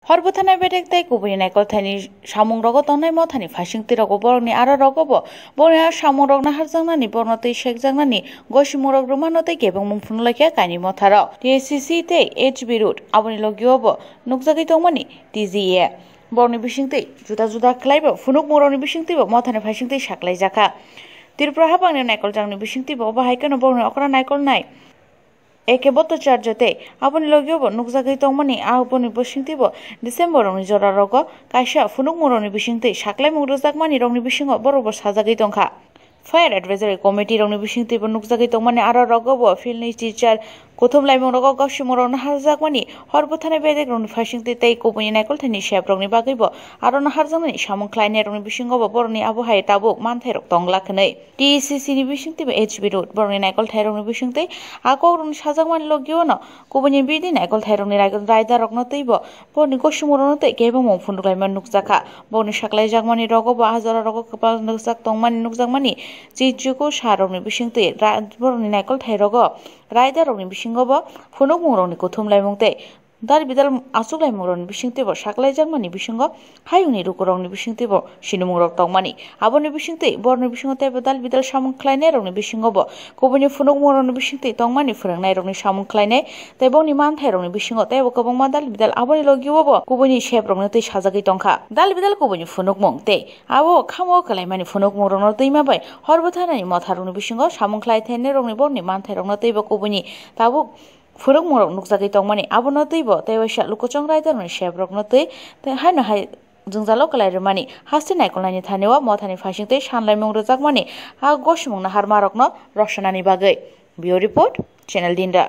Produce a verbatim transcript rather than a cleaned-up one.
Hor bwtharnai bedek tei kubuni naikolthaini samungrogo tongnai mothani phaisingtwirogo borokni aro rogobo borokni aro samungrok naharjaknani, borokno twi sekjaknani, gosimungrok rwmano tei kebengmung phunukla kha kainwi motharok. T S C C tei H B Road aboni logiobo nukjagwi tongmani T G A. Borokni bisingtwi juda juda khlaibo phunukmungrokni bisingtwibo mothani phaisingtwi saklaijakha. Tripura habangni naikoljakni bisingtwibo obo hai kheno borokni okra naikolnai Eke Bhattacharya tei aboni logiobo nukjagwi tongmani, aboni bisingtwibo December rokni jora rogo kaisa phunukmungrokni bisingtwi saklaimung rwjakmani rokni bisingo borokbo sajagwi tongkha. Fire Advisory Committee rokni bisingtwibo nukjagwi tongmani, aro rogobo field ni teacher kuthum laimung rogo gosimungrok naharjakmani, hor bwtharnai bedek rokni phaisingtwi tei kubuni naikolthaini sep rokni bagwibo aro naharjaknani samung khlainai rokni bisingobo borokni abo hai tabuk manthai rok tongla khwnwi. T S C C ni bisingtwi bo H B Road borokni naikolthai rokni bisingtwi a kok rokni sajakmani logiono kubuni bidi naikolthai rokni rai-, raida rokno twibo borokni gosimungrokno tei kebengmung phunukhlaima nukjakha. Borokni saklaijakmani rogo bo a jora rogo kwbang nukjak tongmani nukjakmani chichuku sa rokni bisingtwi ra-, borokni naikolthai rogo raida rokni bisingo bo phunukmung rokni kuthum laimung tei dal bidal achuk laimung rokni bisingtwi bo saklaijakmani bisingo hayungni rukurokni bisingtwi bo sinimung rok tongmani. Aboni bisingtwi borokni bisingo teibo dal bidal samung khlainai rokni bisingo bo kubuni phunukmung rokni bisingtwi tongmani phwrwngnai rokni samung khlainai tei bongni manthai rokni bisingo teibo kwbangma dal bidal aboni logio bo kubuni sep rokno twi sajagwi tongkha. Dal bidal kubuni phunukmung tei abo khamo kalaimani phunukmung rokno twima bai hor bwtharnai motha rokni bisingo samung khlai thainai rokni borokni manthai rokno teibo kubuni tabuk phwrwngmungrok nukjagwi tongmani, abono twibo tei waisa lukuchwng raida rokni sep rokno twi tei haino hai jwngjalo kwlai rwmani. Haste naikolnaini thani o mothani phaising tei sanlaimung rwjakmani a gosimung naharma rokno rwchapnani bagwi. Bureau Report, Channel Dinra.